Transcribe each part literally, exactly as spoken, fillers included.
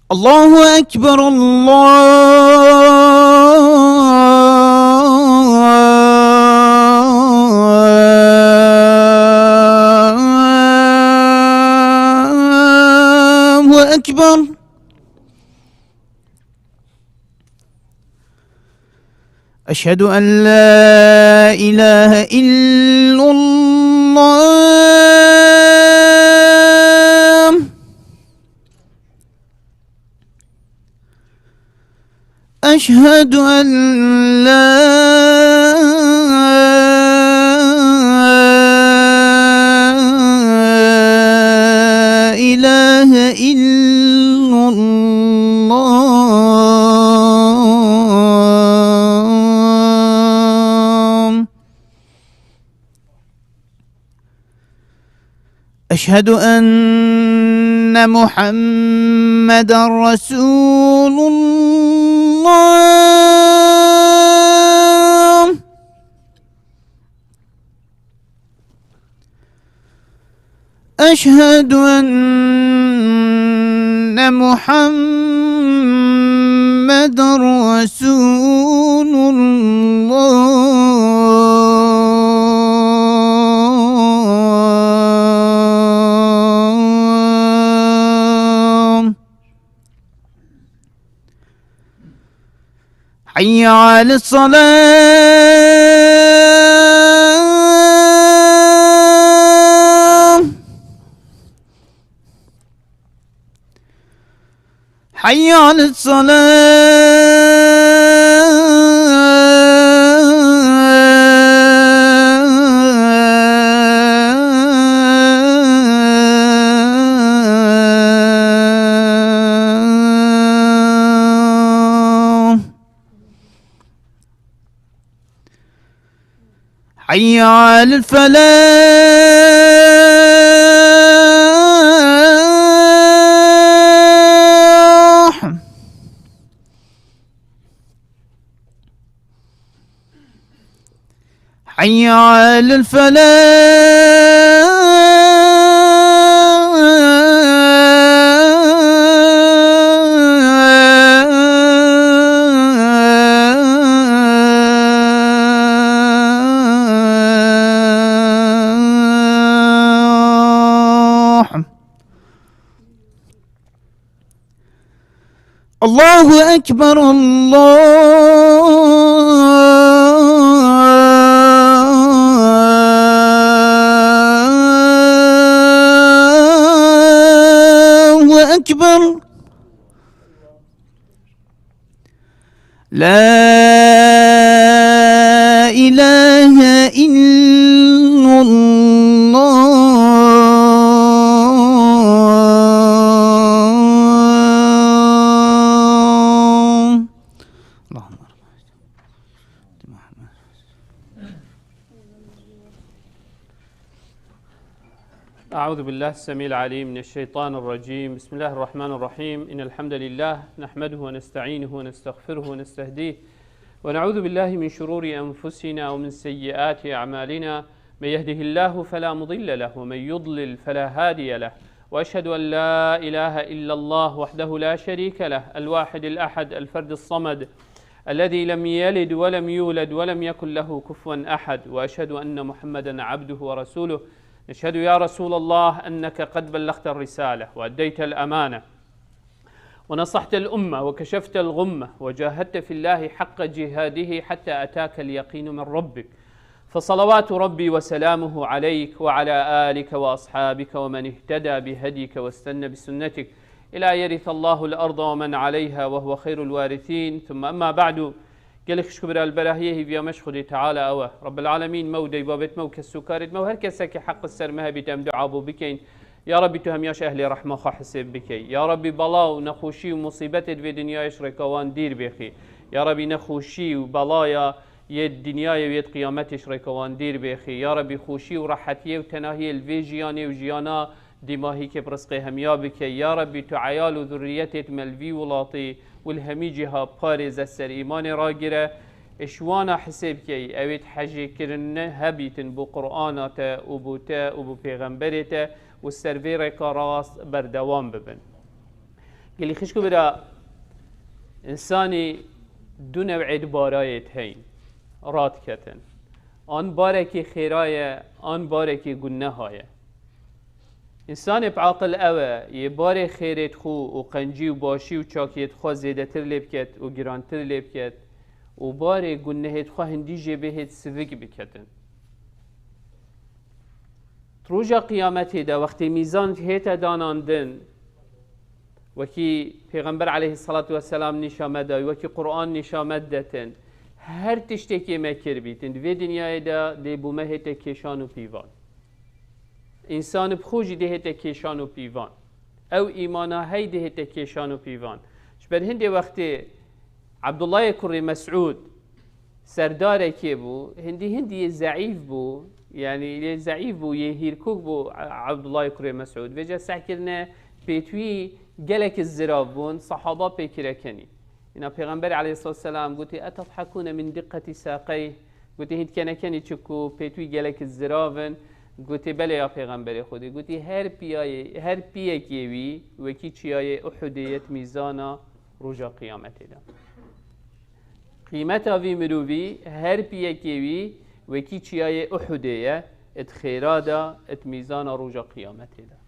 الله أكبر، الله أكبر. أشهد أن لا إله إلا الله. أشهد أن لا إله إلا الله. أشهد أن محمدا رسول الله. أشهد أن محمدا رسول الله. حي على الصلاة. حي على الصلاة. حي على الفلاح. حي على الفلاح. الله أكبر، الله أكبر. لا إله إلا الله. اللهم أعوذ بالله السميع العليم من الشيطان الرجيم. بسم الله الرحمن الرحيم. إن الحمد لله نحمده ونستعينه ونستغفره ونستهديه، ونعوذ بالله من شرور أنفسنا ومن سيئات أعمالنا. من يهده الله فلا مضل له، ومن يضلل فلا هادي له. وأشهد أن لا إله إلا الله وحده لا شريك له، الواحد الأحد، الفرد الصمد، الذي لم يلد ولم يولد ولم يكن له كفوا أحد. وأشهد أن محمدا عبده ورسوله. نشهد يا رسول الله أنك قد بلغت الرسالة وأديت الأمانة ونصحت الأمة وكشفت الغمة وجاهدت في الله حق جهاده حتى أتاك اليقين من ربك. فصلوات ربي وسلامه عليك وعلى آلك وأصحابك ومن اهتدى بهديك واستنى بسنتك إلى يرث الله الأرض ومن عليها وهو خير الوارثين. ثم أما بعد. Gelek xişk û bira, li berahiyê hêviya me ji Xwedê Teala ew e. Rebbil Alemîn me û deybabêt me û kesûkarêt me û her kesekî heq li ser me hebît em dua bo bikeyn. Ya Rebî tu hemiya ji ehlê rehma xwe hisêb bikey. Ya Rebî bela û nexweşî û musîbetê di vê dinyayê ji rêka wan dîr bêxî. Ya Rebî nexweşî û belaya yê dinyayê û yê qiyametê ji rêka wan dîr bêxî. Ya Rebî xweşî û rehetiyê û tenahiyê li vê jiyanê û jiyana dîmahîkê bi rizqê hemiya bike. Ya Rebî tu eyal û zurriyetêt me li vî welatî û li hemî cîha parêze ser îmanê ragire. Ê ji wana hisê bikey, ewêt hejêkirinê hebîtin bo Qur'ana te û bo te û bo pêxemberê te û ser vê rêka rast berdewam bibin. Gelî xişk û bira, însanî du new'ê di barayê de heyîn, radiketin. An barekî xêra ye, an barekî guneha ye. Însanê bi aqil ew e, yê barê xêrê xwe û qencî û başî û çakiyê xwe zêdetir lê biket û girantir lê biket û barê gunehê xwe hindî jê bihêt sivik biketin. Di roja qiyametê de wextê mîzan hête danandin, wekî Pêxember aleyhissalatu vesselam nîşa me dayî, wekî Qur'an nîşa me detin, her tiştekê me kiribîtin, di vê dinyayê de dê bo me hête kêşan û pîvan. Însan bi xwe jî dê hête kêşan û pîvan. Ew îmana hey dê hête kêşan û pîvan. Ji ber hindê wextê Abdullahê kurê Mes'ûd serdarekê bû, hindî hindî yê zeîf bû, yanî yê zeîf bû, yê hîrkûk bû Abdullahê kurê Mes'ûd. Vêca seh kirine pêtwî gelek zirav bûn, sahaba pê kire kenî. Îna Pêxember aleyhissalatu vesselam gotî, "Etedhekûne min diqqetî saqeyh?" Gotî, "Hîn dikenê kenî çi ku pêtwî gelek zirav in?" Gotî, "Belê ya Pêxemberê Xwedê." Gotî, "Her piyayê, her piyekê wî wekî çiyayê Uhudê ye di mîzana roja qiyametê de." Qîmeta vî mirovî, her piyekê wî wekî çiyayê Uhudê ye, di xêra de, di mîzana roja qiyametê de.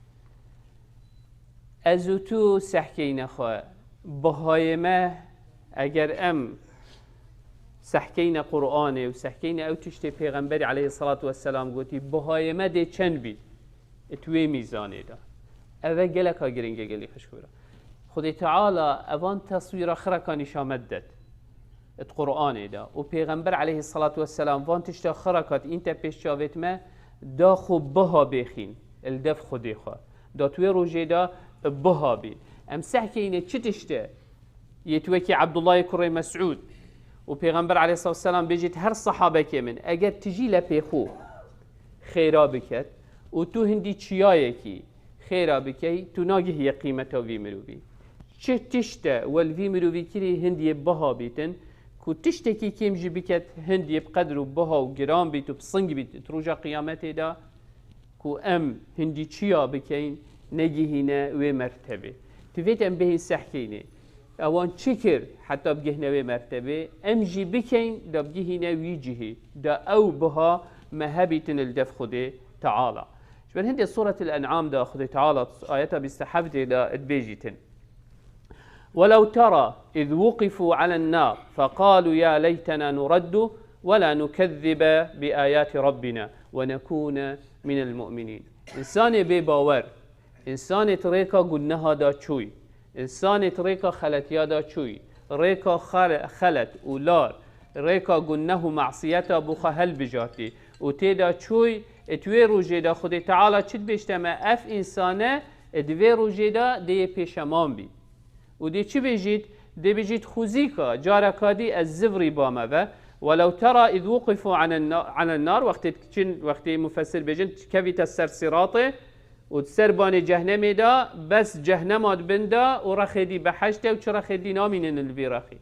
Ez û tu sehkeyne xwe, bihayê me, eger em sehkeyne Qur'anê û sehkeyne ew tiştê Pêxemberî aleyhissalatu vesselam gotî, bihayê me dê çend bît? Di wê mîzanê de. Ev e geleka giring e gelî xişk û bira. Xwedê Teala evan teswîra xireka nîşa me didet. Di Qur'anê de. Û Pêxember aleyhissalatu vesselam van tişta xireka înte pêş çavêt me, da xwe biha bêxîn, li dev Xwedê xwe. Da tu wê rojê de biha bîn. Em sehkeyne çi tişt e? Yê tu wekî Abdullahê kurê Mes'ûd û Pêxember aleyhissalatu vesselam bêjît her sahabekê min, eger tijî lepê xwe xêra biket û tu hindî çiyayekî xêra bikey, tu nagihiyê qîmeta vî mirovî. Çi tişt e we li vî mirovî kirî hindiyê biha bîtin, ku tiştekî kêm jî biket hindiyê bi qedr û biha û giran bît û bi sing bît di roja qiyametê de, ku em hindî çiya bikeyn, negihîne wê mertebê. Divêt em bihîn sehkînê. Ewan çi kir heta bigihne wê mertebê? Em jî bikeyn da bigihîne wî cihî, da ew biha me hebîtin li dev Xwedê Teala. Ji ber hindê Sûretil En'am de Xwedê Teala ayeta bîst û heftê de dibêjîtin. ولو ترى إذ وقفوا على النار فقالوا يا ليتنا نرد ولا نكذب بآيات ربنا ونكون من المؤمنين. Însanê bê bawer, însanê di rêka guneha de çûy, însanê di rêka xeletiya de çûy, rêka xel-, xelet û lar, rêka guneh û masiyeta bo xwe helbijartî û tê de çûy, di wê rojê de Xwedê Teala çi dibêjte me? Ev însane di vê rojê de dê yê pêşeman bî. Û dê çi bêjît? Dê bêjît, "Xwezîka, careka dî ez zivrî bame ve." ولو ترى إذ وقفوا على النا-، على النار, wextê diçin, wextê mufessir bêjin, dikevîte ser Sîratê û di ser banê cehnemê de, bes cehnema di bin de û rexê dî behişt e û çi rexê dî namînin li vî rexî.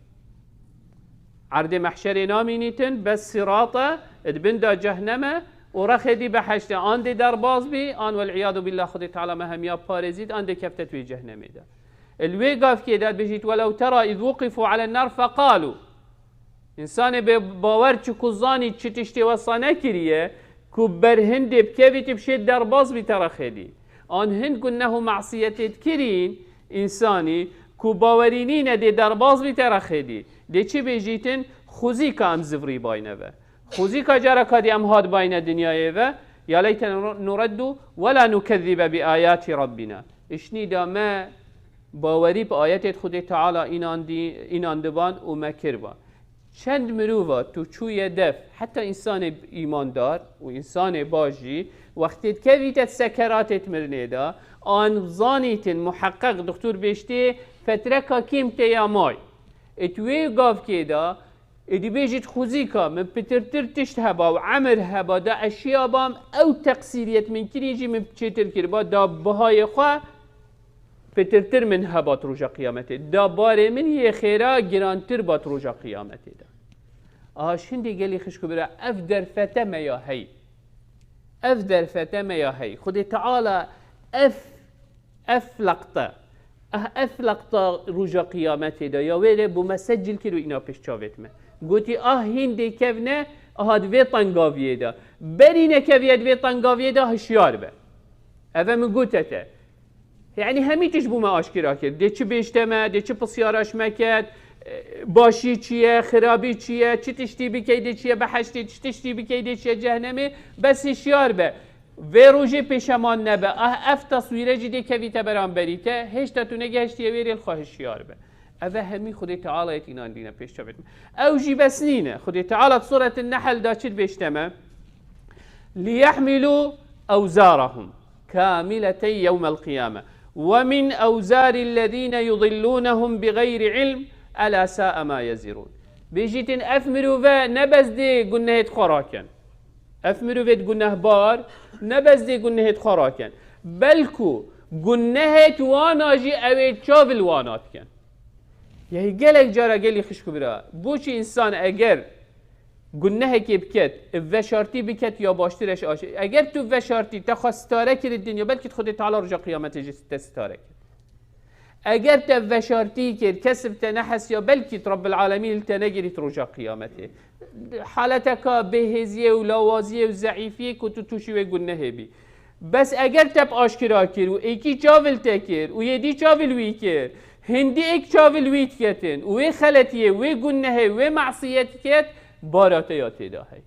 Erdê mehşerê namînîtin, bes Sîrat e, di bin de cehnem e û rexê dî behişt e. An dê derbaz bî, an wel'iyadu billah Xwedê Teala me hemiya parêzît, an dê kefte tu yê cehnemê de. Li wê gavkê de dibêjît, "ولو ترى إذ وقفوا على النار فقالوا." Însanê bê bawer çi ku zanî çi tiştê wesa nekiriye, ku ber hindê bikevîtî bişêt derbaz bîte rexê dî. An hind guneh û masiyetê dikirîn însanî, ku bawerî nîne dê derbaz bîte rexê dî. Dê çi bêjîtin? Xwezîka em zivrî bayne ve. Xwezîka careka dî em hat bayne dinyayê ve, "يا ليتنا نرد ولا نكذب بآيات ربنا." Îşnî da me bawerî bi ayetê Xwedê Teala înandî-, înandiban û me kirba. Çend mirova tu çûye dev, heta însanê îmandar û însanê baş jî, wextê dikevîte sekeratê mirinê de, an zanîtin muheqeq doktor bêjtê, fetreka kêm tê ya may. Ê tu wê gavkê de, ê dibêjit, "Xwezîka min pitirtir tişt heba û emir heba da eşiya bam, ew teqsîriyet min kirî jî min çêtir kiriba, da bihayê xwe pitirtir min hebat roja qiyametê. Da barê min yê xêra girantir bat roja qiyametê de." Aha, şindê gelî xişk û bira, ev derfete me ya hey. Ev derfete me ya hey. Xwedê Teala ev, ev leqte, Ah, ev leqta roja qiyametê de ya wê rê bû me secil kir û îna pêş çavêt me. Gotî, ah, hîn dê kevne, aha, di vê tengaviyê de. Berî nekeviye di vê tengaviyê de hişyar be. Eve min gote te. Yani hemî tişt bû me aşkera kir. Dê çi bêjte me, dê çi pisyara ji me ket, e, başî çi ye, xirabî çi ye, çi tiştî bikey dê çi ye beheştê, çi tiştî bikey dê çi ye cehnemê, bes hişyar be. Vê rojê pêşeman nebe. Ah, ev teswîre jî dê kevîte beramberî te. Hêşta tu negehiştiye wê rê, li xwe hişyar be. Eve hemî Xwedê Teala yê tînan dîne pêş çavêt me. Ew jî bes nîne. Xwedê Teala di Suretin Nehl de çi dibêjte me? لِيَحْمِلُوا أَوْزَارَهُمْ كَامِلَةً يَوْمَ الْقِيَامَةِ وَمِنْ أَوْزَارِ الَّذِينَ يُضِلُّونَهُمْ بِغَيْرِ عِلْمٍ أَلَا سَاءَ مَا يَزِرُونَ. Bêjîtin ev mirove ne bes dê gunehêt xwe rakin. Ev mirovêt gunehbar ne bes dê gunehêt xwe rakin. Belku gunehêt wana jî ew ê çav li wana dikin. Yahî gelek cara gelî xişk û bira. Boçî însan eger gunehekê biket, veşartî biket ya baştir eş aş-, eger tu veşartî te xwe sitare kir dinya, belkî Xwedê Teala roja qiyametê jî te sitare kir. Eger te veşartî kir, kes bi te nehesiya, belkî Rabbil Alemîn li te negirît roja qiyametê. Haleteka bêhêziyê û lawaziyê û zeîfiyê ku tu tûşî wê gunehê bî. Bes eger te bi aşkira kir û êkî çav li te kir û yê dî çav li wî kir, hindî êk çav li wî diketin û wê xeletiyê, wê gunehê, wê masiyetî ket, bara te ya tê de hey.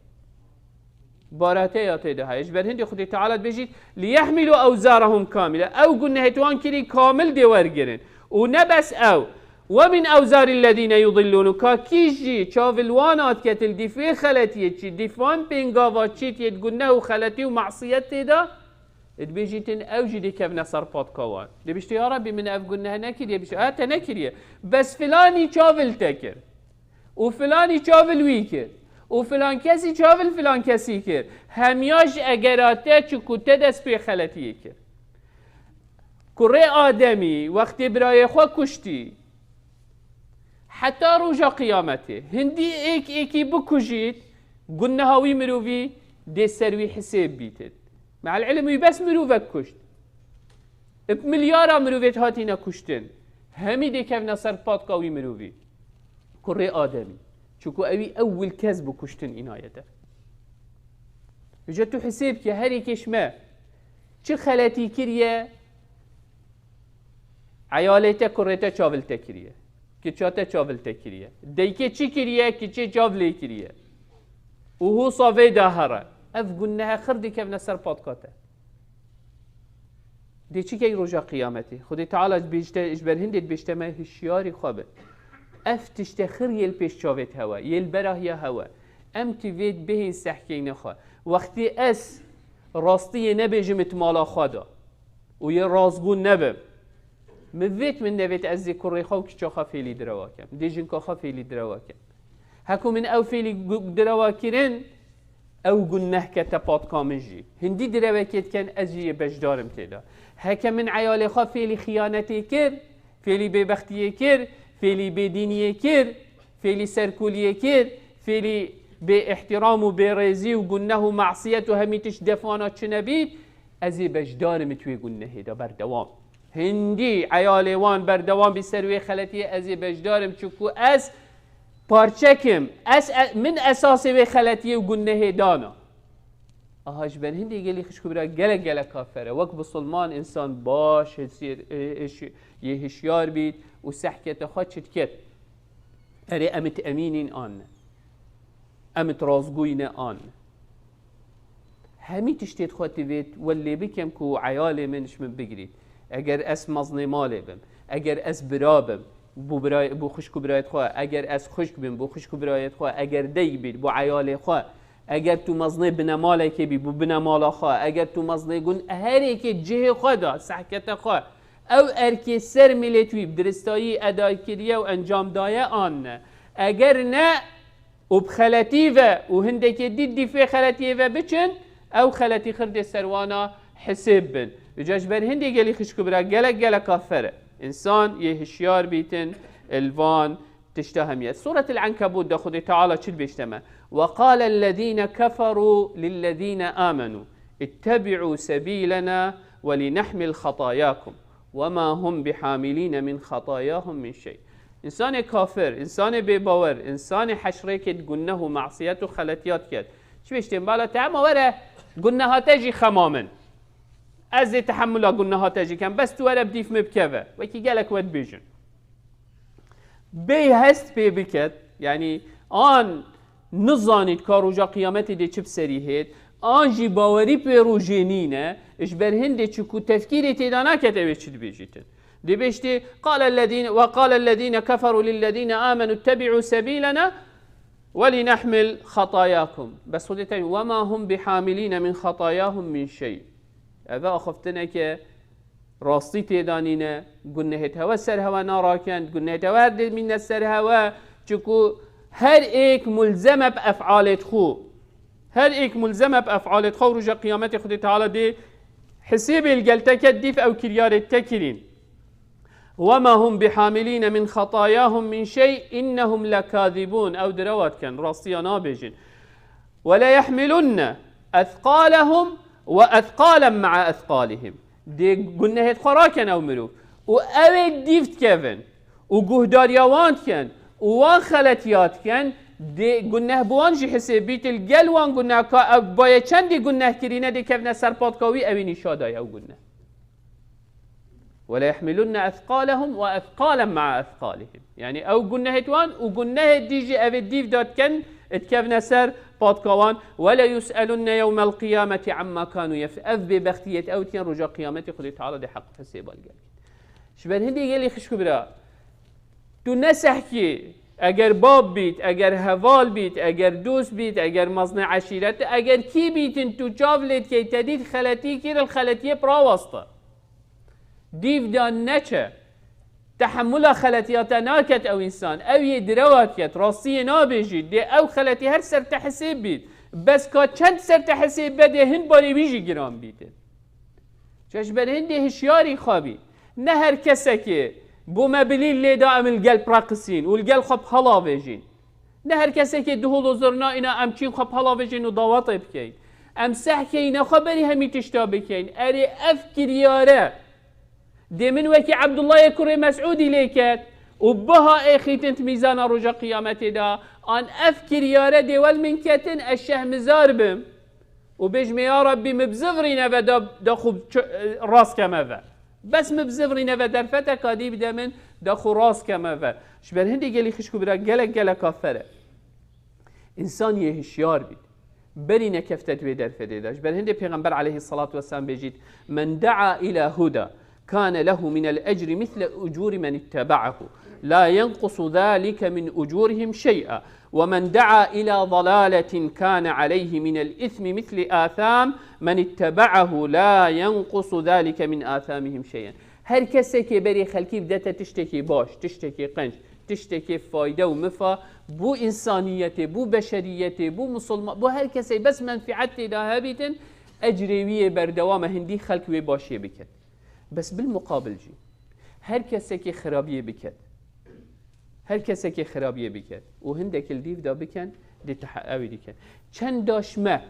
Bara te ya tê de heye. Ji ber hindê Xwedê Teala dibêjît, "لِيَحْمِلُوا أَوْزَارَهُمْ كَامِلَةً." Ew gunehê wan kirî kamil dê wergirin. Û ne bes ew. "وَمِنْ أَوْزَارِ الَّذِينَ يُضِلُّونَ." Ka kî jî çav li wan hat ket, li dîf wê xeletiyê çî, dîf wan pêngava çît yê guneh û xeletî û masiyetê de, dibêjîtin ew jî dê kevne ser patka wan. Dibêjte, "Ya Rabbî, min ev guneh nekiriye." Bişte, "Ha, te nekiriye. Bes filanî çav li te kir." Û filanî çav li wî kir. Û filan kesî çav li filan kesî kir. Hemiya ji egera te, çi ku te dest pê xeletiyê kir. Kurê Ademî wextê birayê xwe kuştî, heta roja qiyametê, hindî êk êkî bikujît, guneha wî mirovî dê ser wî hisêb bîtin. Me'el ilim wî bes mirovek kuşt. Bi milyara mirovêt hatîne kuştin. Hemî dê kevne ser patka wî mirovî. Kurê Ademî. Çiku ewî ewil kes bû kuştin înaye der. Îca tu hisêb ke her êkê ji me çi xeletî kiriye, eyalê te kurê te çav li te kiriye. Kiça te çav li te kiriye. Deykê çi kiriye, kiçê çav lê kiriye. Û hosa vê de here. Ev gunehe xir dikevne ser patka te. Dê çi key roja qiyametê? Xwedê Teala dibêjte, ji ber hindê dibêjte me hişyarî xwe bin. Ev tişte xir yê li pêş çavêt hewe, yê li berahiya hewe. Em ti vê bihên sehkeyne xwe. Wextê ez rastiyê nebêjim it mala xwe de û yê rastgû nebim, min vêt min nevêt ez dê kurê xwe û kiça xwe fêlî direwa kem. Dê jinka xwe fêlî direwa kem. Heko min ew fêlî gu-, direwa kirin, ew guneh kete patka min jî. Hindî direwekê diken, ez jî yê beşdarim tê de. Heke min eyalê xwe fêlî xiyanetê kir, fêlî bêbextiyê kir, fêlî bêdîniyê kir, fêlî serkûliyê kir, fêlî bêîhtiram û bêrêzî û guneh û masiyet û hemî tişt defana çi nebît, ez ê beşdarim it wê gunehê de berdewam. Hindî eyalê wan berdewam bî ser wê xeletiyê, ez ê beşdarim, çiku ez parçekim, ez, e, min esasê wê xeletiyê û gunehê dana. Aha, ji ber hindê gelî xişk û bira gelek gelek kafer e. Wek bisilman însan baş hişyar, e, hiş-, yê hişyar bît û sehkete xwe çit ket. Erê, em it emînîn an ne? Em it rastgûyî ne an ne? Hemî tiştê xwe divêt we lê bikem ku eyalê min ji min bigirît. Eger ez meznê malê bim, eger ez bira bim, bo birayê, bo xişk û birayêt xwe, eger ez xişk bim, bo xişk û birayêt xwe, eger deyk bît, bo eyalê xwe, eger tu meznê binemalekê bî, bo binemala xwe, eger tu meznê gun-, her êkê cihê xwe da, sehkete xwe, ew erkê ser milêt wî bi diristayî edayî kiriye û encam daye an ne? Eger ne, û bi xeletî ve û hindekê dî dîfê xeletiyê ve biçin, ew xeletî xir dê ser wana hisêb bin. Îca ji ber hindê gelî xişk û bira gelek gelek kafer e. Însan yê hişyar bîtin, li van tişta hemiye. Suretil Enkebût de Xwedê Teala çi dibêjte me? "وَقَالَ الَّذ۪ينَ كَفَرُوا لِلَّذ۪ينَ آمَنُوا اتَّبِعُوا سَب۪يلَنَا وَلَا نَحْمِلْ خَطَايَاكُمْ وما هم بحاملين من خطاياهم من شيء. Însanê kafir, însanê bêbawer, însanê heşrêkê di guneh û masiyet û xeletiyat ket. Çi bêjtên bala te hema were guneha te jî xema min. Ez ê tehemula guneha te jî kem. Bes tu were bi dîf min bikeve. Wekî gelek we dibêjin. Bêy hest pê biket, yanî an nizanît ka roja qiyametê dê çi bi serî hêt, an jî bawerî bi wê rojê nîne, ji ber hindê çi ku tefkîrê têda naket ew ê çi dibêjîtin. Dê bêjtê, قال الذين، وقال الذين كفروا للذين آمنوا اتبعوا سبيلنا ولنحمل خطاياكم. Bes Xwedê te, وما هم بحاملين من خطاياهم من شيء. Ev e axiftineke rastî têda nîne, gunehêt hewe ser hewe narakin, gunehêt hewe her dê mîne ser hewe, çiku her êk mulzem e bi efalêt xwe. Her êk mulzem e bi efalêt xwe û roja qiyametê Xwedê Teala dê hisêbê li gel te ket dîf ew kiryarê te kirîn. وما هم بحاملين من خطاياهم من شيء إنهم لكاذبون. Ew direwa dikin, rastiya nabêjin. وليحملن أثقالهم وأثقالا مع أثقالهم. Dê gunehêt xwe rakin ew mirov. Û ew ê dîv dikevin. Û guhdariya wan dikin. Û wan xeletiya dikin. Dê guneh bi wan jî hisêbît, li gel wan guneh ka ew baye çendî guneh kirîne dê kevne ser patka wî, ew ê nîşa daye ew guneh. وليحملن أثقالهم وأثقالا مع أثقالهم. Yanî ew gunehêt wan û gunehêt dî jî ev ê dîv da dikin, dikevne ser patka wan. وليسألن يوم القيامة عما كانوا يف-، ev bêbextiyêt ew dikin roja qiyametê Xwedê Teala dê heq hisêba li gel. Ji ber hindê gelî xişk û bira, tu ne sehkî, eger bab bît, eger heval bît, eger dost bît, eger mezne eşîret, eger kî bîtin tu çav lê dikey, te dît xeletî kir, li xeletiyê bi rawasta. Dîv da neçe. Tehemula xeletiya te naket ew însan. Ew yê direwa diket, rastiyê nabêjî. Dê ew xeletî her ser te hisêb bît. Bes ka çend ser te hisêb be dê hin barê wî jî giran bîtin. Çe ji ber hindê hişyarî xwe bî. Ne her kesekê bo me bilî lê da em li gel bireqisîn û li gel xwe bi helavêjîn. Ne her kesekê dihol û zirna îna em çîn xwe bi helavêjin û dawetê bikeyn. Em sehkeyîne xwe berî hemî tişta bikeyn. Erê ev kiryare dê min wekî Ebdullahê kurê Mesûdî lê ket û biha êxîtin di mîzana roja qiyametê de, an ev kiryare dê wel min ketin ez şehmizar bim û bêjme, ya Rabbî, min bizivirîne ve da, da xwe ço-, rast keme ve. Bes min bizivirîne ve derfeteka dî bide min, da xwe rast keme ve. Ji ber hindê gelî xişk û bira gelek geleka fer e. Însan yê hişyar bît. Berî nekefte di wê derfetê de. Ji ber hindê Pêxember aleyhissalatu vesselam bêjît, من دعا إلى هدى كان له من الأجر مثل أجور من اتبعه لا ينقص ذلك من أجورهم شيئا ومن دعا إلى ضلالة كان عليه من الإثم مثل آثام من اتبعه لا ينقص ذلك من آثامهم شيئا. Her kesekê berê xelkî bidete tiştekî baş, tiştekî qenc, tiştekî fayde û mifa, bo însaniyetê, bo beşeriyetê, bo misilman, bo her kesê bes menfiet tê de hebîtin, ecrê wî yê berdewam e, hindî xelk wê başiyê biket. Bes bil muqabil jî, her kesekê xirabiyê biket, her kesekê xirabiyê biket û hindek li dîv de biken, dê teha-, ew ê dikin. Çend daş me,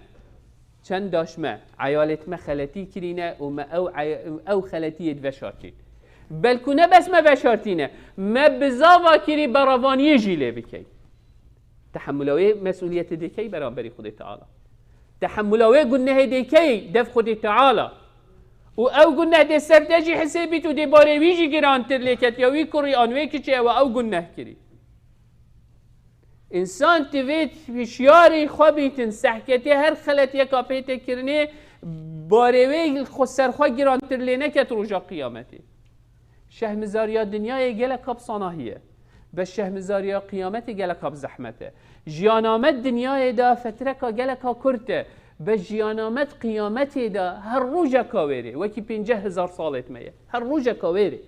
çend daş me, eyalêt me xeletî kirîne û me ew ey-, ew xeletiyê diveşartîn. Belkû ne bes me veşartîne, me bizava kirî beravaniyê jî lê bikeyn. Tehemula wê mesûliyetê dê key beramberî Xwedê Teala. Tehemula wê gunehê dê key dev Xwedê Teala. Û ew guneh dê ser te jî hisêbît û dê barê wî jî girantir lê ketiya wî kurî an wê kiçê ewa ew guneh kirî. Însan divê hişyarî xwe bîtin, sehketê her xeletiyeka pê tê kirinê, barê wê xwe ser xwe girantir lê neket roja qiyametê. Şehmizariya dinyayê gelek kap sanahî ye. Be şehmizariya qiyametê gelek kap zehmet e. Jiyana me dinyayê de fetreka geleka kurt e. Be jiyana me di qiyametê de her rojeka wêrê, wekî pênceh hezar salêt me ye. Her rojeka wêrê,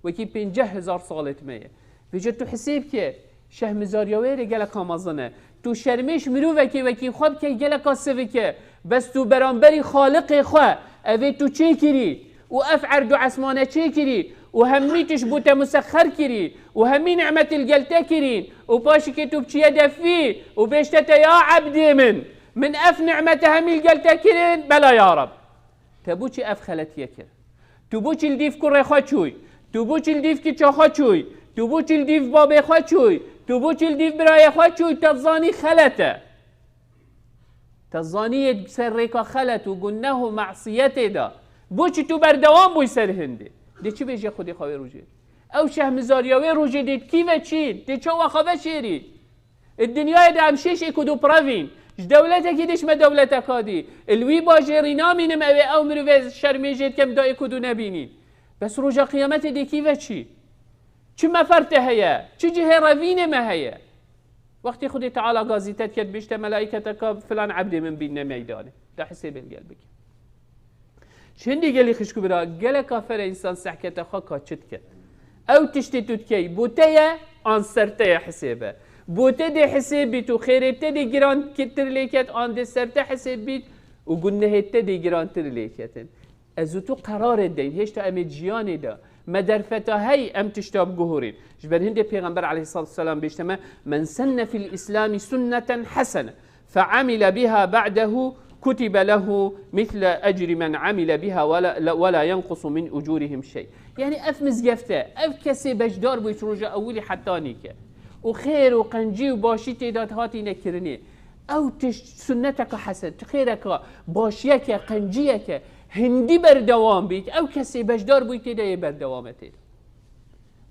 wekî pênceh hezar salêt me ye. Vêca tu hisêb ke, şehmizariya wê rê geleka mezin e. Tu şermêş mirovekê wekî xwe bikey geleka sivik e. Bes tu beramberî Xaliqê xwe, evê tu çêkirî û ev erd û esmane çêkirî û hemî tişt bo te musexxer kirî û hemî nimetê li gel te kirîn û paşikê tu biçiye defî û bêjte te, ya ebdê min, min ev nimete hemî li gel te kirin, bela ya Reb. Te bo çi ev xeletiye kir? Tu boçî li dîv kurê xwe çûy? Tu boçî li dîv kiça xwe çûy? Tu boçî li dîv babê xwe çûy? Tu boçî li dîv birayê xwe çûy? Te zanî xelet e. Te zanî yê ser rêka xelet û guneh û mesiyetê de. Boçî tu berdewam bûy ser hindê? Dê çi bêje Xwedê xwe wê rojê? Ew şehmizariya wê rojê dê kî ve çîn? Dê çawa xwe veşêrî? Di dinyayê de em şêş êkûd û pirevîn. Ji dewletekî dişme dewleteka dî. Li wî bajêrî namînim ew ê ew mirovê şermêjê dikem da êkûd û nebînîn. Bes roja qiyametê dê kî ve çî? Çi mefer te heye? Çi cihê revînê me heye? Wextê Xwedê Teala gazî te diket bêjte melaîketeka filan ebdê min bînne meydanê. Da hisêbê li gel bike. Ji hindî gelî xişk û bira, gelek afere însan sehkete xwe ka çi diket? Ew tiştê tu dikey, bo te ye, an ser te ye hisêbe? Bo te dê hisêb bît û xêrê te dê girantir lê ket, an dê ser te hisêb bît û gunehê te dê girantir lê ketin? Ez û tu qerarê deyn, hêşta em ê jiyanê de. Me derfeta hey em tişta biguhurîn. Ji ber hindê Pêxember aleyhissalatu vesselam bêjte me, "Men senne fil Îslamî sunneten hesene, fe'amile biha ba'dehu, kutibe lehu misle ecri men amile biha ve la, ve la yenqusu min ucurihim şey." Yani ev mizgefte, ev kesê beşdar bû ji roja ewilî heta nîke. Û xêr û qencî û başî tê de hatîne kirinê. Ew tişt sunneteke hesen, xêreke, başiyeke, qenciyeke hindî berdewam bît, ew kesê beşdar bûyî tê de yê berdewam e tê de.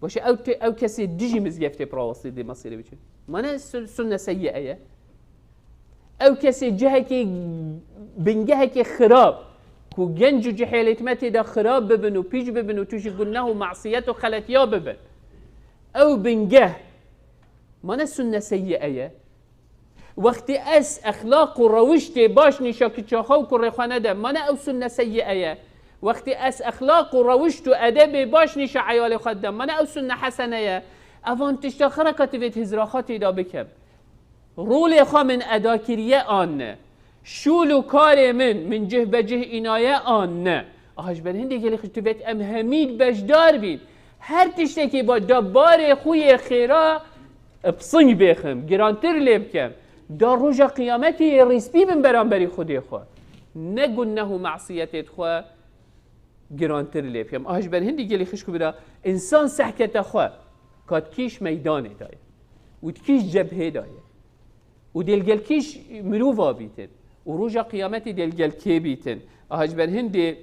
Baş e, ew tê, ew kesê dijî mizgeftê pirawastî dê mesîrê biçin. Mane su-, sunne seyyi'e ye. Ew kesê cihekê, bingehekê xirab, ku genc û cihêlêt me tê de xirab bibin û pîç bibin û tu ji guneh û masiyet û xeletiya bibin. Ew bingeh, mane sunne seyyi'e ye. Wextî ez exlaq û rewiştê baş nîşa kiça xwe û kurê xwe nedim, mane ew sunne seyyi'e ye. Wextî ez exlaq û rewişt û edebê baş nîşa eyalê xwe didim, mane ew sunne hesene ye. Evan tişta xireka divêt hizra xwe tê de bikim. Rolê xwe min eda kiriye an ne? Şûl û karê min, min cih be cih înaye an ne? Aha ji ber hindê gelî xişk divêt em hemî beşdar bîn. Her tiştekî ba da barê xwe yê xêra, e, pising bêxim, girantir lê bikem. Da roja qiyametê yê rîspî bin beramberî Xwedê xwe. Ne guneh û masiyetê xwe girantir lê bikem. Aha ji ber hindî gelî xişk û bira, însan sehkete xwe ka dikîş meydanê daye û dikîş cebhê daye û dê li gel kîş mirova bîtin û roja qiyametê dê li gel kê bîtin. Aha ji ber hindê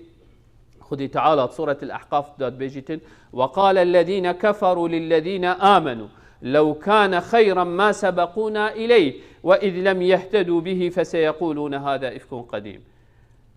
Xwedê Teala di Suretil Ahqaf de dibêjitin, "Ve qale ellezîne keferû lillezîne amenû lew kâne xeyran ma sebekûna ileyh ve iz lem yehtedû bihî feseyeqûlûne hâzâ ifkun qedîm."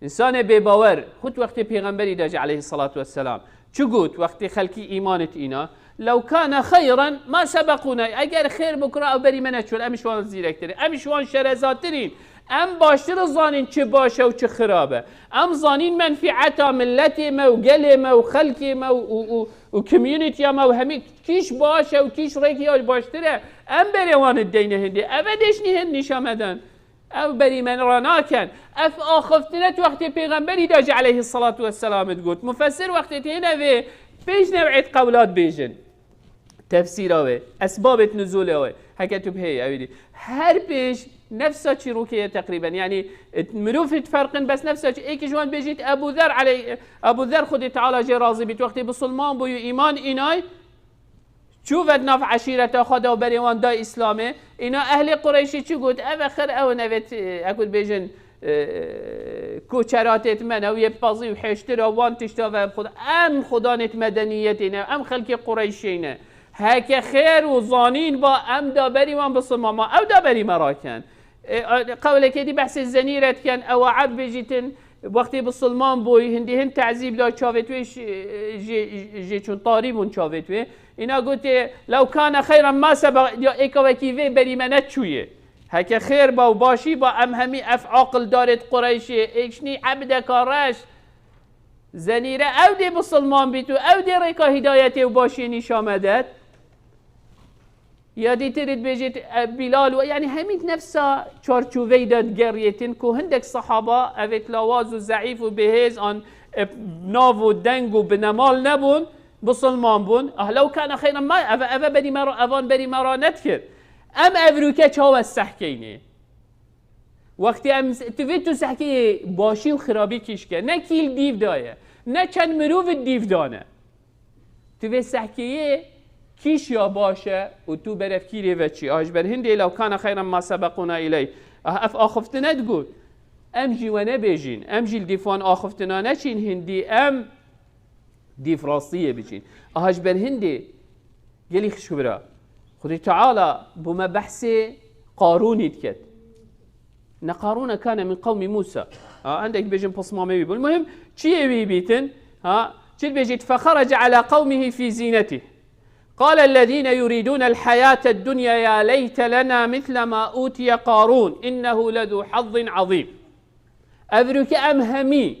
Însanê bêbawer, xut wextê pêxemberî de jî aleyhissalatu vesselam çi got, wextê xelkî îmanê tîna, "Lew kâne xeyran ma sebekûna", eger xêr bikira ew berî me neçûn, em ji wan zîrektirîn, em ji wan şerezatirîn, em baştir zanîn çi baş e û çi xirab e. Em zanîn menfîeta milletê me û gelê me û xelkê me û, û, û, û communityya me û hemî kîş baş e û kîş rêkî ya baştir e. Em berê wan dideyne hindê. Ev e dêşnî hind nîşa me den. Ew berî me ra naken. Ev axiftinet wextê pêxemberî de jî aleyhissalatu vesselam digot. Mufessir wextê têne vê pênc new'ê qewla dibêjin. Tefsîra wê, esbabê nuzulê wê. Heke tu bihêyî, ew dî. Her pênc nefsa çîrokê ye teqrîben. Yanî, e, mirov hîç ferqin, bes nefsa çî-, êkî ji wan bêjît Ebu Zer aley-, Ebu Zer Xwedê Teala jê razî bît. Wextê bisilman bû û îman înay, çû ve di nav eşîreta xwe de û berê wan da Îslamê. Îna ehlê Qureyşî çi got? Ev e xir ew in, ev ê t-, eku dibêjin, e, koçeratêt me ne, ew yê pezî û hêştir e, wan tişta ve em xudanêt medeniyetê ne, em xelkê Qureyşê ne. Heke xêr û zanîn ba em da berî wan bisilman ma, ew da berî me raken. E, e, qewlekê dî behsê Zenîre dikin, ew a Eb bêjîtin, wextê bisilman bûy, hindî hin tezîb da çavêt wê, jê, jê, jê çûn tarî bûn çavêt wê. Îna gotê, "Lew kane xeyran ma sebe-", ya êka wekî vê berî me neçûyê. Heke xêr ba û başî ba, em hemî ev aqildarêt Qureyşê, êkşnî ebdeka reş. Zenîre ew dê bisilman bît û ew dê rêka hîdayetê û başiyê nîşa me det. Ya dîtir dibêjit, e, Bilal û, yanî hemî nefsa çarçoveyê de digeriyêtin ku hindek sehaba evêt lawaz û zeîf û bihêz an, e, nav û deng û binemal nebûn, bisilman bûn. Ah, lew kane xeyran ma, eve, eve berî me ra, evan berî me ra nedikir. Em evrûke çawa sehkeynê? Wextê em s-, tu vê tu sehkeyê başî û xirabî kîşke. Ne kî li dîv daye, Ne çend mirov dîv dane. Tu vê sehkeyê kîş ya baş e û tu berevkîrê ve çî. Ah, ji ber hindê lew kana xeyran ma sebekûna îleyh. Ah, ev axiftina digot. Em jî we nebêjîn. Em jî li dîf wan axiftina neçîn hindî. Em dîf rastiyê biçîn. Aha ji ber hindê gelî xişk bira. Xwedê Teala bo me behsê Qarûnî diket. Ne Qarûne kane min qewmî Mûsa. Ha, endek bêjin pismamê wî bû. Muhim, çiyê wî bîtin? Ha, çi dibêjît? Fexerece ala qewmihi fî zînetih. Qale ellezîne yurîdûne el-heyate dunya ya leyte lena misle ma utiye Qarûn innehu lezû hazzin azîm. Ev rûke em hemî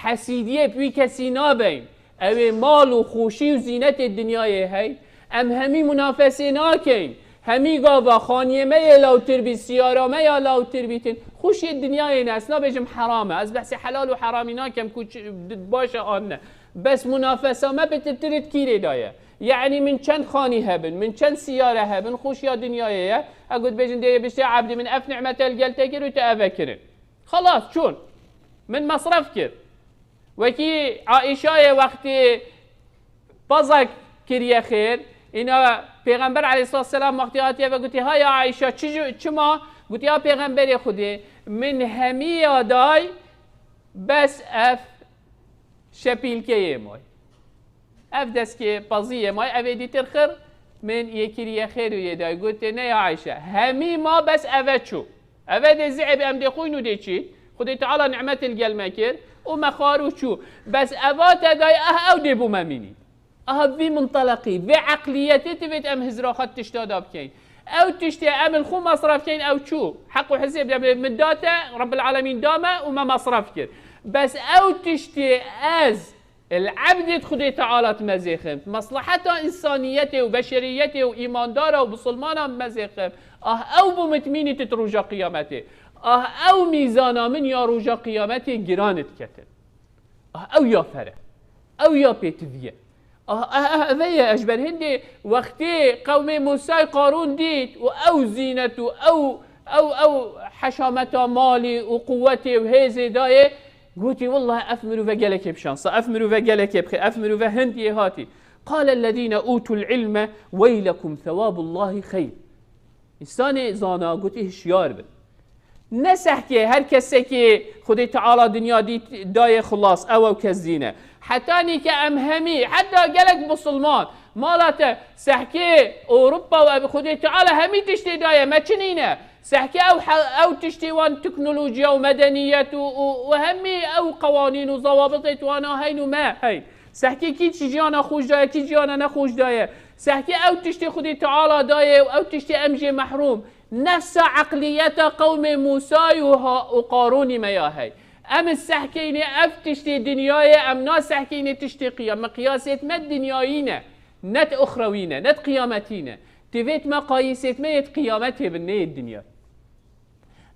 hesîdiyê bi wî kesî nabeyn. Ew ê mal û xweşî û zînetê dinyayê hey. Em hemî munafesê nakeyn. Hemî gava xaniyê me yê lawtir bî, siyara me ya lawtir bîtin. Xweşiyê dinyayê ne, ez nabêjim heram e. Ez behsê helal û heramî nakem ku çi, baş e an ne. Bes munafesa me bi titir kîrê de ye. Yanî min çend xanî hebin, min çend siyare hebin, xweşiya dinyayê ye. Ew got bêjin dê biştê ebdî min ev nimete li gel te kir û te eve kirin. Xelas, çûn. Min mesref kir. Wekî Aîşayê wextê pezek kiriye xêr, îna Pêxember aleyhisselatu selam wextê hatiye ve gotê, "Ha ya Aîşa, çi ji, çima?" Gotê, "Ya Pêxemberê Xwedê, min hemiya day, bes ev şepîlkeyê may." Ev deskê peziyê may, ev ê dîtir xir, min yê kiriye xêr û yê day. Gotê, "Ne ya Ayşe, hemî ma bes eve çû. Eve dê zihê bi em dê xwîn û dê çî. Xwedê Teala nimetê li gel me kir û me xwar û çû. Bes eva te day, ah, ew dê bo me mînî." Aha vî minteleqî, vê eqliyetê divêt em hizra xwe tişta da bikeyn. Ew tiştê em li xwe masraf keyn, ew çû. Heq û hizê bi min da te, Rabbil Alemîn da me û me masraf kir. Bes ew tiştê ez Li ebdê Xwedê Teala dimezêxim, meslaheta însaniyetê û beşeriyetê û îmandara û bisilmana dimezêxim, ah ew bo mitmînî tu di roja qiyametê. Ah ew mîzana min ya roja qiyametê giran diketin. Ah ew ya fer e. Ew ya pêtivî ye. Ah, ah, ah, eve ye, ez ji ber hindê wextê qewmê Mûsay Qarûn dît û ew zînet û ew Ew, ew heşameta malî û quwetê û hêzê dayê, gotî, "Wellahî ev mirove gelekê bi şans e, ev mirove gelekê bi xêr, ev mirove hindiyê hatî." Qale ellezîne ûtul ilme weylekum sewabullahî xeyr. Însanê zana gotî, "Hişyar bin." Ne sehkê her kesekê Xwedê Teala dinya dît dayê xilas, ew ew kes dîne. Hetanî ke em hemî, heta gelek bisilman, mala te sehkê Ewropa û ev Xwedê Teala hemî tiştê daye, me çi nîne? Sehkê ew he-, ew tiştê wan teknolojiya û medeniyet û, û, û hemî ew qewanîn û zewabitê wana heyn û me heyn. Sehkê kî çi jiyana xweş daye, kî jiyana nexweş daye. Sehkê ew tiştê Xwedê Teala daye û ew tiştê em jê mehrûm. Nefsa eqliyeta qewmê Mûsay û ha-, û Qarûnî me ya hey. Em sehkeynê ev tiştê dinyayê, em nasehkeynê tiştê qiya-, miqyasêt me dinyayî ne. Ne di uxrewî ne, ne di qiyametî ne. Divêt me qayîsêt me yê di qiyametê bin, nê yê dinya.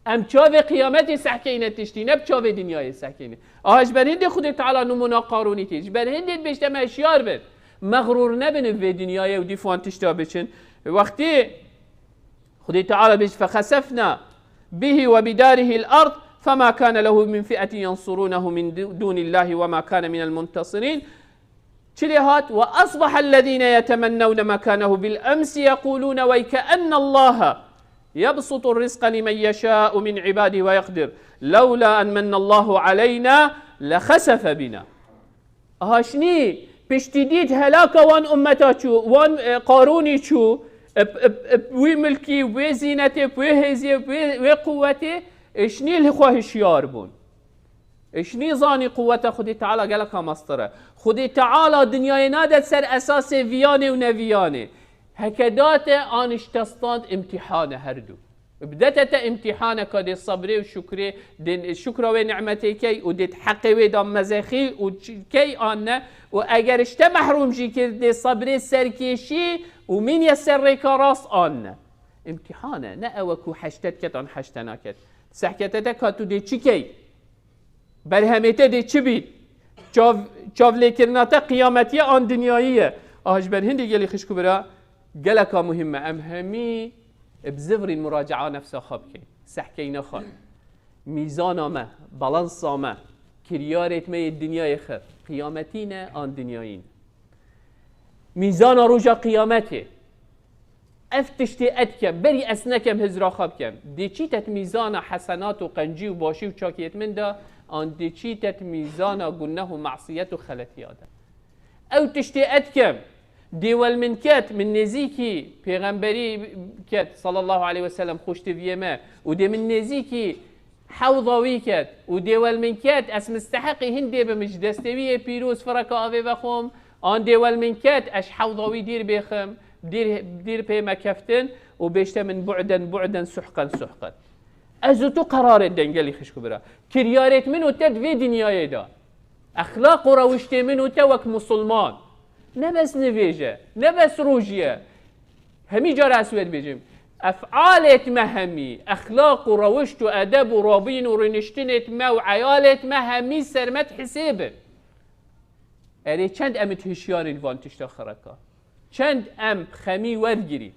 Em çavê qiyametê sehkeyne tiştî, ne bi çavê dinyayê sehkeyne. Aha ji ber hindê Xwedê Teala nimûna Qarûnî tê. Ji ber hindê dibêjte me hişyar bin. Mexrûr nebin vê dinyayê û dîf wan tişta biçin. Wextê Xwedê Teala bêjt, "Fexesefna bihi ve bidarihil ard, fema kane lehu min fi'etin yensurunehu min du-, dunillahi ve ma kane minel muntasirîn." Çi lê hat? "Ve asbaha ellezîne yetemennewne mekanehu bil emsi yequlûne veykeennallâhe yebsutur rizqa limen yeşâ'u min ibâdî ve yeqdir. Lewlâ en mennallâhu aleyna lexesefe bina." Aha şinî piştî dît helaka wan ummeta çû, wan, e, Qarûnî çû, e, e, e, wî milkî, wê zînetê, wê hêziyê, wê, wê quwetê, e, şinî li xwe hişyar bûn. Ê, ji nîzanî quweta Xwedê Teala gelek mestir e. Xwedê Teala dinyayê nade ser esasê viyanê û neviyanê. Heke date an ji te stand, îmtîhan e her du. Bidete te îmtîhaneka dê sebrê û şukrê, dê şukra wê nimetê key û dê heqê wê da mezexî û ç-, key an ne. Û eger ji te mehrûm jî kir, dê sebrê serkêşî û mîniye ser rêka rast an ne. Îmtîhan e, ne ew e ku heşte diket an heşte naket. Sehkete te ka tu dê çi key? Berhemê te dê çi bî? Çav-, çavlêkirina te qiyametiye an dinyayî ye? Aha ji ber hindê gelî xişk û bira, geleka muhîm e. Em hemî bi zivirîn muracaa nefsa xwe bikeyn. Sehkeyna xwe. Mîzana me, balansa me, kiryarêt me yê dinyayê xir. Qiyametî ne an dinyayî ne. Mîzana roja qiyametê. Ev tiştê ez dikem, berî ez nekem hizra xwe bikem. Dê çît et mîzana hesenat û qencî û başî û çakiyêt min de, an dê çît et mîzana guneh û masiyet û xeletiya de. Ew tiştê ez dikem, dê wel min ket, min nêzîkî pêxemberî ket, sallallahu aleyhi ve sellem, xweştiviyê me, û dê min nêzîkî hewda wî ket, û dê wel min ket, ez misteheqî hindê bim, ji destê wî yê pîroz fireka avê vexwim, an dê wel min ket, ez ji hewda wî dîr bêxim, dîr, dîr pê me keftin, û bêjte min bu'den, bu'den, suhqen, suhqen. Ez û tu qerarê dengelî xişk û bira. Kiryarêt min û te di vê dinyayê de. Exlaq û rewiştê min û te wek musulman. Ne bes nivêje, ne bes rojiye. Hemî cara ez wê dibêjim. Ef'alêt me hemî, exlaq û rewişt û edeb û rabîn û rûniştinêt me û eyalêt me hemî ser me dihesêbin. Erê çend em id hişyarîn van tişta xireka? Çend em xemî wergirîn?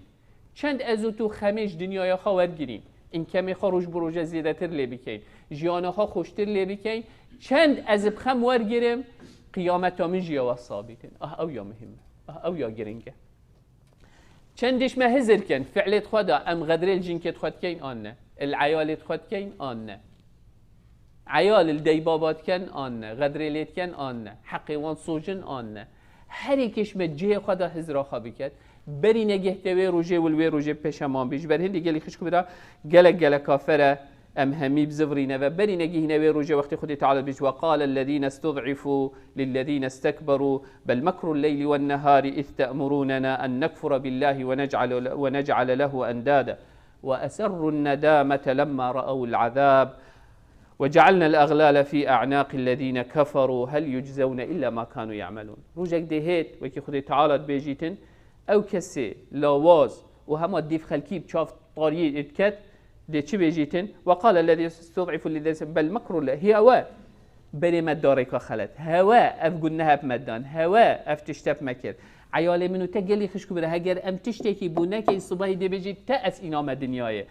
Çend ez û tu xemê ji dinyaya xwe wergirîn? Înkemê xwe roj bi roje zêdetir lê bikeyn? Jiyana xwe xweştir lê bikeyn? Çend ez bi xem wergirim? Qiyameta min jî ya wesa bîtin. Ah, ew ya muhim e. Ah, ew ya giring e. Çend diş me hizir ken, fi'lêt xwe de em xedrê li jinkêt xwe dikeyn an ne? Li eyalêt xwe dikeyn an ne? Eyal li dey baba diken an ne? Xedrê lê diken an ne? Heqê wan sojin an ne? Her êkê ji me cihê xwe de hizra xwe biket. Berî negeh te wê rojê wil wê rojê pêşeman bî. Ji ber hindî gelî xişk bira gelek gelek afer e. Em hemî bizivirîne ve berî negihîne wê rojê wextê Xwedê Teala dibêje, "Ve qale ellezîne istud'ifû lillezîne istekberû bel mekru lleyli wen nehâri iz te'murûnena en nekfure billâhi ve nec'ale, ve nec'ale lehu endâde ve eserrun nedâmete lemmâ re'ewul azâb ve ce'alnel eglâle fî e'nâqillezîne keferû hel yuczewne illâ mâ kânû ye'melûn." Rojek dê hêt, wekî Xwedê Teala dibêjîtin, ew kesê lawaz û hema dîv xelkî bi çav tariyê diket, dê çi bêjîtin? "Ve qale ellezî istud'ifû lillezî bel mekru le." Hî ew e, berê me da rêka xelet. Hewe ev guneh bi me dan. Hewe ev tişte bi me kir. Eyalê min û te gelî xişk û bira, heger em tiştekî bû nekeyn, sibehî dê bêjî, te ez îname dinyayê.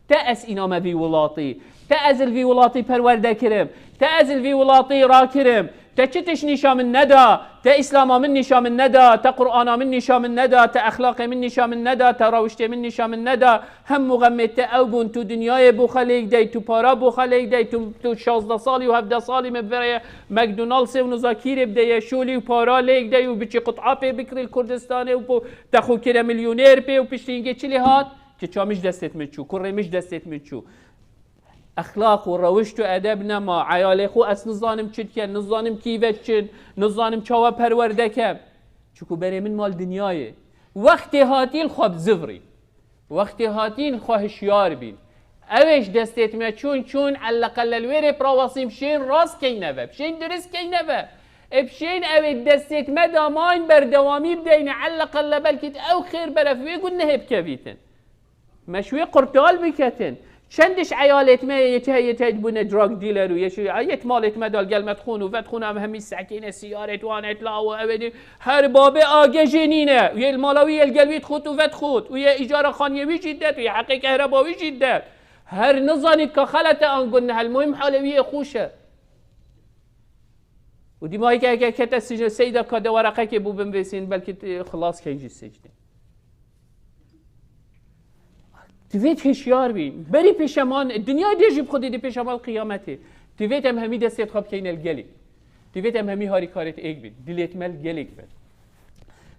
Te ez îname vî welatî. Te ez li vî welatî perwerde kirim. Te ez li vî welatî rakirim. Te çi tişt nîşa min neda? Te Îslama min nîşa min neda, te Qur'ana min nîşa min neda, te exlaqê min nîşa min neda, te rewiştê min nîşa min neda. Hemû xemê te ew bûn, tu dinyayê bo xwe lêk dey, tu para bo xwe lêk dey, tu, tu şazdeh salî û hevdeh salî min vereye McDonald'sê û nizakîrê bideye, şolî û para lêk dey û biçî qut'a pê bikirî li Kurdistanê û bo te xwe kire milyonêr pê û piştî hingê çi lê hat? Kiça min ji destêt min çû, kurê min ji destêt min çû. Exlaq û rewişt û edeb nema. Eyalê xwe ez nizanim çi dikin, nizanim kî ve çin, nizanim çawa perwerde kem. Çiku berê min mal dinyayê. Wextê hatî li xwe bizivirîn. Wextê hatî li xwe hişyar bîn. Ew ê ji destêt me çûn, çûn, elleqelle li wê rê pirawasîn bişên rast keyne ve, bişên dirist keyne ve. Ê bişên ew ê destêt me damayîn berdewamî bideyne, elleqelle belkî ew xêr beref wê gunehê bikevîtin. Me ji wê qurtal biketin. Çendiş eyalêt me yê te, yê te bûne drug dealer û yê şu, yêt malêt me dal gel me dixwin û vedixwin em hemî sekîne siyarêt wanêt law û ew ê dî her babê agê jê nîne. Yê li mala wî yê li gel wî dixwit û vedixwit û yê îcara xaniyê wî jî det û yê heqê kehreba wî jî det. Her nizanît ka xelet e an guneh e, el muhim halê wî yê xweş e. Û dîma heke, heke kete sicnê, seyda ka de wereqekê bû binvêsîn, belkî tu xilas key ji sicnê. Divêt hişyar bî. Berî pêşeman, dinya dê jî bi xwedê dê pêşeman qiyametê. Divêt em hemî destê xwe bikeyne li gelê. Divêt em hemî harîkarêt êk bin. Dilêt me li gelêk bin.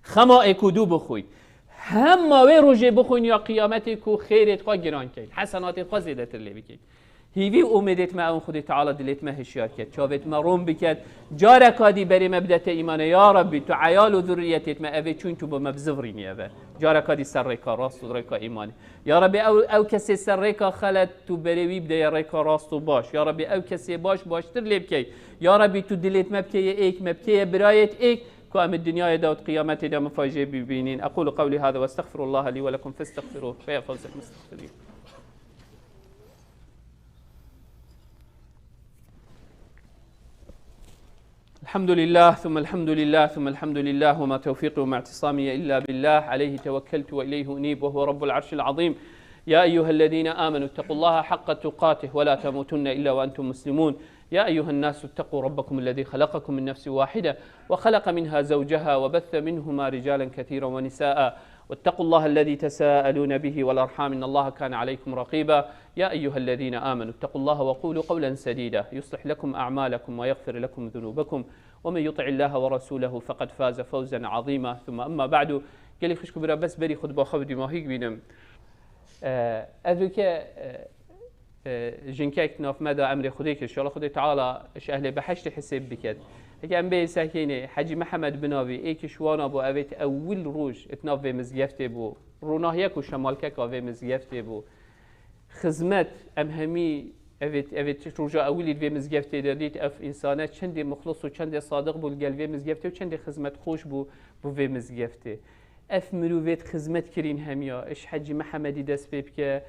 Xema êk û dû bixwîn. Hema wê rojê bixwîn ya qiyametê ku xêrêt xwe giran keyn. Hesenatêt xwe zêdetir lê bikeyn. Hîvî û umêdêt me ew in Xwedê Teala dilêt me hişyar ket, çavêt me ron biket, careka dî berê me bidete îmane. Ya Rabbî, tu eyal û zurriyetêt me evê çûn tu bi me bizivirînî eve. Careka dî ser rêka rast û rêka îmanê. Ya Rabbî, ew, ew kesê ser rêka xelet tu berê wî bideye rêka rast û baş. Ya Rabbî, ew kesê baş baştir lê bikey. Ya Rabbî, tu dilêt me bikeye êk, me bikeye birayêt êk, ku em di dinyayê de û di qiyametê de min fayjê bibînîn. Ekûlu qewlî hada ve estexfirullaha lî ve lekum festexfiruh. Fe ya fawzek mustexfirîn. الحمد لله، ثم الحمد لله، ثم الحمد لله، وما توفيقي وما اعتصامي إلا بالله، عليه توكلت وإليه أنيب، وهو رب العرش العظيم. يا أيها الذين آمنوا اتقوا الله حق تقاته ولا تموتن إلا وأنتم مسلمون. يا أيها الناس اتقوا ربكم الذي خلقكم من نفس واحدة وخلق منها زوجها وبث منهما رجالا كثيرا ونساء واتقوا الله الذي تساءلون به والأرحام إن الله كان عليكم رقيبا. يا أيها الذين آمنوا اتقوا الله وقولوا قولا سديدا يصلح لكم أعمالكم ويغفر لكم ذنوبكم ومن يطع الله ورسوله فقد فاز فوزا عظيما. ثم أما بعد. Gelî xwişk û bira, bes berî xutba xwe bi dîmahî bînim. Ev ke, e, e, jinkek nav me de emrê Xwedê kir. Şala Xwedê Teala ji ehlê behiştê hisêb biket. Heke em bê sehkênê, Hecî Mihemed Binavî, ê ki ji wana bû, evêt ewil roj it nav vê mizgeftê bû. Ronahiyek û şemalkeka vê mizgeftê bû. Xizmet, em hemî, evêt, evêt roja ewilî di vê mizgeftê de dît, ev însane çendê muxlis û çendê sadiq bû li gel vê mizgeftê û çendê xizmetxweş bû, bû vê mizgeftê. Ev mirovêt xizmet kirîn hemiya, iş Hecî Mihemedî dest pê bike,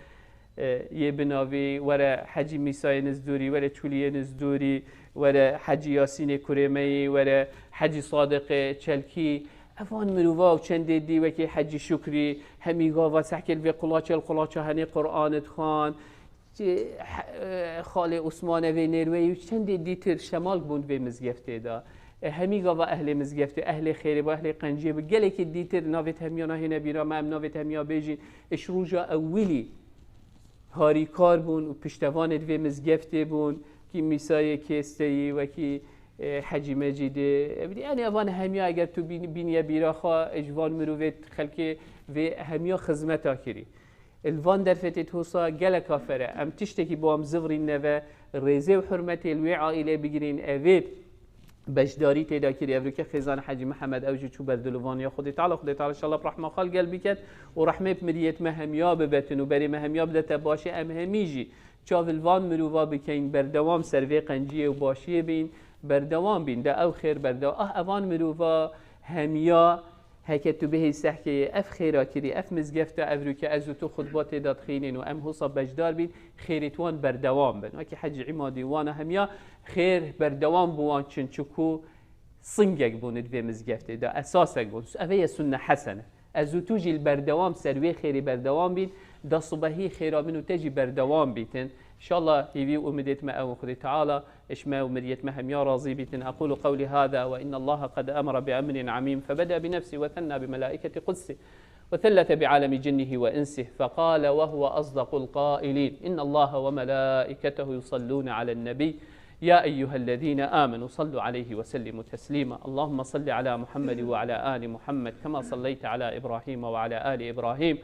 e, yê binavî, were Hecî Mîsayê Nizdorî, were Çûliyê Nizdorî, were Hecî Yasînê Kurêmeyî, were Hecî Sadiqê Çelkî. Evan mirova û çendê dî wekî Hecî Şukrî, hemî gava sehkê li vê qulaçê li qulaça henê Qur'an dixwan. Ci-, he-, e, Xalê Osman evê Nêrweyî û çendê dîtir şemal bûn vê mizgeftê de. E, hemî gava ehlê mizgeftê, ehlê xêrê bû, ehlê qenciyê bû. Gelekî dîtir navêt hemiyana hêne bîra me, em navêt hemiya bêjîn. Iş roja ewilî harîkar bûn û piştevanê di vê mizgeftê bûn. Kî Mîsayê Kêsteyî, wekî, e, Hecî Mecîdê. E, yani evan hemiya eger tu bîn-, bîniye bîra xwe, e, ji van mirovê xelkê vê hemiya xizmeta kirî. Li van derfetê hosa gelek afere. Em tiştekî bo em zivrîn neve, rêzê û hurmetê li wê aîlê bigirîn. Evê beşdarî tê de kirî. Evroke xêzan Hecî Mihemed ew jî çû ber dilovaniya Xwedê Teala. Xwedê Teala inşallah bi rehma xwe li gel biket û rehmê bi miriyêt me hemiya bibetin û berê me hemiya bidete başê. Em hemî jî çav li van mirova bikeyn, berdewam ser vê qenciyê û başiyê bîn, berdewam bîn. De ew xêr berdew-, ah, evan mirova hemiya Heke tu bihêj sehkê yê ev xêra kirî, ev mizgefta evroke ez û tu xutba tê de dixînên û em hosa beşdar bîn, xêrê wan berdewam bin. Wekî Hecî Îmadî wana hemiya xêr berdewam bi wan çin, çiku singek bûn di vê mizgeftê de, esasek bûn. Ev ye sunne hesene. Ez û tu jî li berdewam ser wê xêrê berdewam bîn, da sibehî xêra min û te jî berdewam bîtin. Înşallah hîvî û umidêt me ew Xwedê Teala Iş me û miriyet me hemya razî bîtin. أقول قولي هذا وإن الله قد أمر بأمر عميم فبدأ بنفسه وثنى بملائكة قدسه وثلث بعالم جنه وإنسه فقال وهو أصدق القائلين: إن الله وملائكته يصلون على النبي يا أيها الذين آمنوا صلوا عليه وسلموا تسليما. اللهم صل على محمد وعلى آل محمد كما صليت على إبراهيم وعلى آل إبراهيم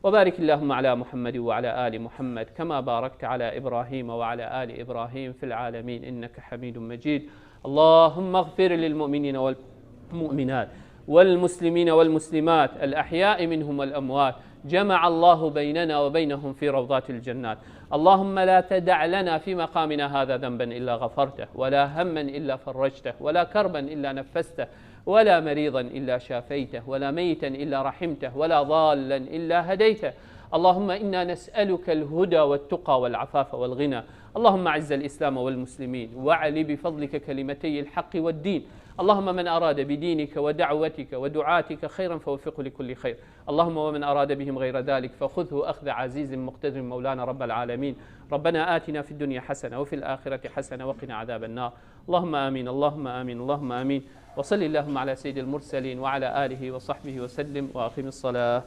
وبارك اللهم على محمد وعلى آل محمد كما باركت على إبراهيم وعلى آل إبراهيم في العالمين إنك حميد مجيد. اللهم اغفر للمؤمنين والمؤمنات والمسلمين والمسلمات الأحياء منهم والأموات. جمع الله بيننا وبينهم في روضات الجنات. اللهم لا تدع لنا في مقامنا هذا ذنبا إلا غفرته، ولا هما إلا فرجته، ولا كربا إلا نفسته، ولا مريضا إلا شافيته، ولا ميتا إلا رحمته، ولا ضالا إلا هديته. اللهم إنا نسألك الهدى والتقى والعفاف والغنى. اللهم أعز الإسلام والمسلمين، وأعل بفضلك كلمتي الحق والدين. اللهم من أراد بدينك ودعوتك ودعاتك خيرا فوفقه لكل خير. اللهم ومن أراد بهم غير ذلك فخذه أخذ عزيز مقتدر مولانا رب العالمين. ربنا آتنا في الدنيا حسنة وفي الآخرة حسنة وقنا عذاب النار. اللهم آمين، اللهم آمين، اللهم آمين. وصل اللهم على سيد المرسلين وعلى آله وصحبه وسلم وأقم الصلاة.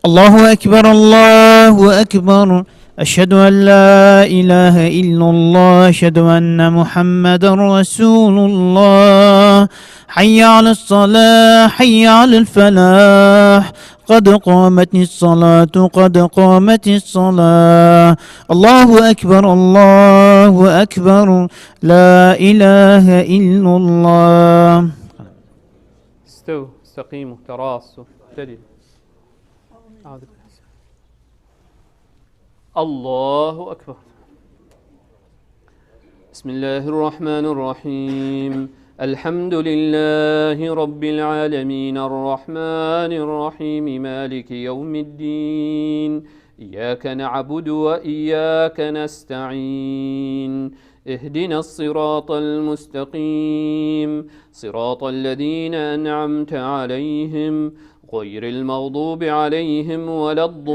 الله أكبر، الله أكبر. أشهد أن لا إله إلا الله، أشهد أن محمدا رسول الله. حي على الصلاة، حي على الفلاح. قد قامت الصلاة، قد قامت الصلاة. الله أكبر، الله أكبر. لا إله إلا الله. استووا، استقيموا، تراصوا، اعتدلوا. أعوذ بالله. الله أكبر. بسم الله الرحمن الرحيم. الحمد لله رب العالمين، الرحمن الرحيم، مالك يوم الدين. إياك نعبد وإياك نستعين. اهدنا الصراط المستقيم، صراط الذين أنعمت عليهم، غير المغضوب عليهم ولا الضالين.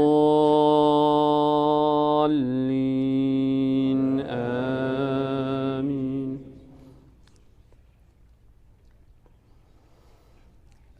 آمين.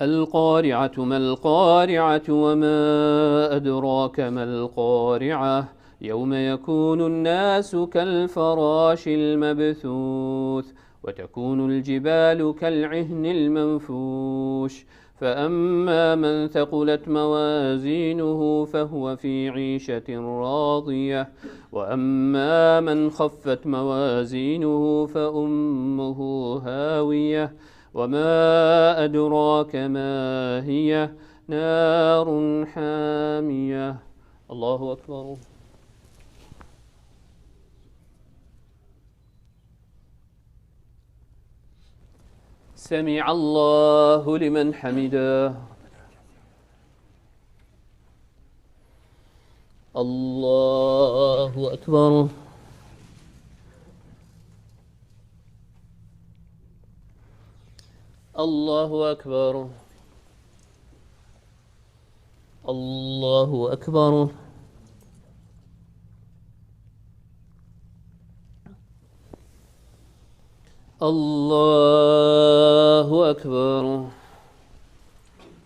القارعة ما القارعة وما أدراك ما القارعة. يوم يكون الناس كالفراش المبثوث وتكون الجبال كالعهن المنفوش. فأما من ثقلت موازينه فهو في عيشة راضية. وأما من خفت موازينه فأمه هاوية. وما أدراك ما هي. نار حامية. الله أكبر. سمع الله لمن حمده. الله أكبر. الله أكبر. الله أكبر. الله أكبر.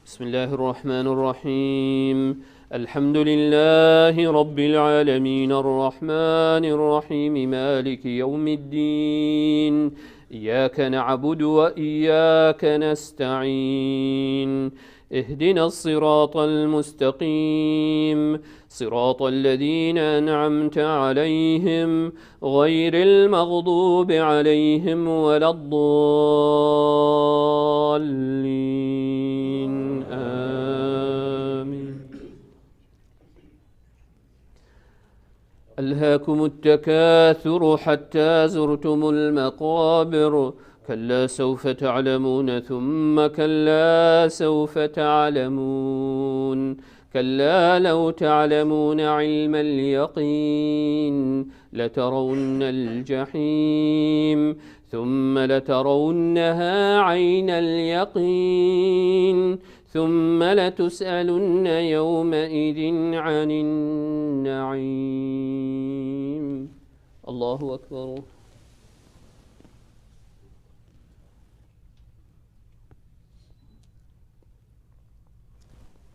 بسم الله الرحمن الرحيم. الحمد لله رب العالمين، الرحمن الرحيم، مالك يوم الدين، إياك نعبد وإياك نستعين، اهدنا الصراط المستقيم، صراط الذين أنعمت عليهم، غير المغضوب عليهم ولا الضالين. آمين. ألهاكم التكاثر حتى زرتم المقابر، كلا سوف تعلمون ثم كلا سوف تعلمون، كلا لو تعلمون علم اليقين لترون الجحيم ثم لترونها عين اليقين ثم لتسألن يومئذ عن النعيم. الله أكبر.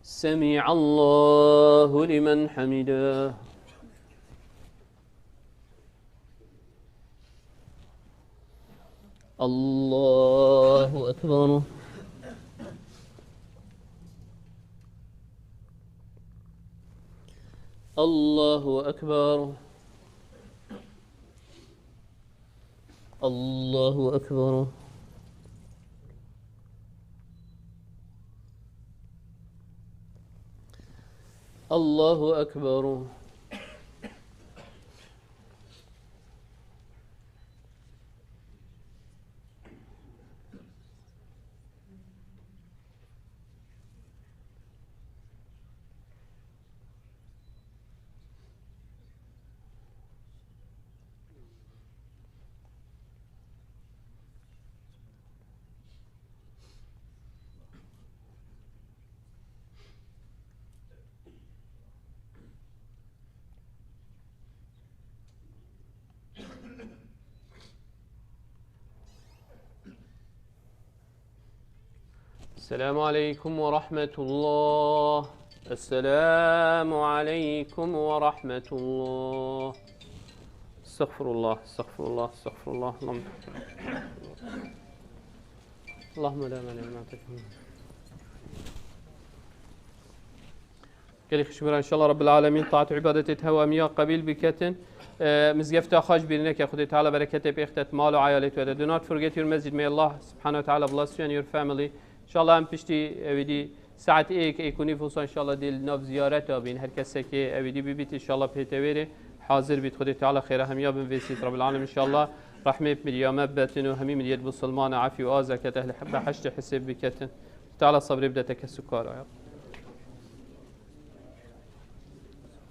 سمع الله لمن حمده. الله أكبر. الله أكبر. الله أكبر. الله أكبر. السلام عليكم ورحمة الله. السلام عليكم ورحمة الله. استغفر الله، استغفر الله، استغفر الله. اللهم، اللهم لا مانع لما أعطيت. Gelî xişmira, înşallah Rabbil Alemîn taat û îbadetê te hewa miya qebîl biketin. E, mizgefta xwe ji bîr neke, Xwedê Teala bereketê pêxtet mal û eyalê te de. Do not forget your masjid. May Allah subhanahu wa ta'ala bless you and your family. Înşallah em piştî ewî dî saet êk, êk û nîv wisa înşallah dê li nav ziyareta bîn. Her kesekê ewî dî bibît înşallah pêtewêrê hazir bît. Xwedê Teala xêra hemiya bin vêsît Rabbil Alemîn înşallah. Rehmê miriyame betin û hemî miriyet Musulmana efî û azeket ehl beheştê hisêb biketin. Teala sabrê bidete kes û kara ya.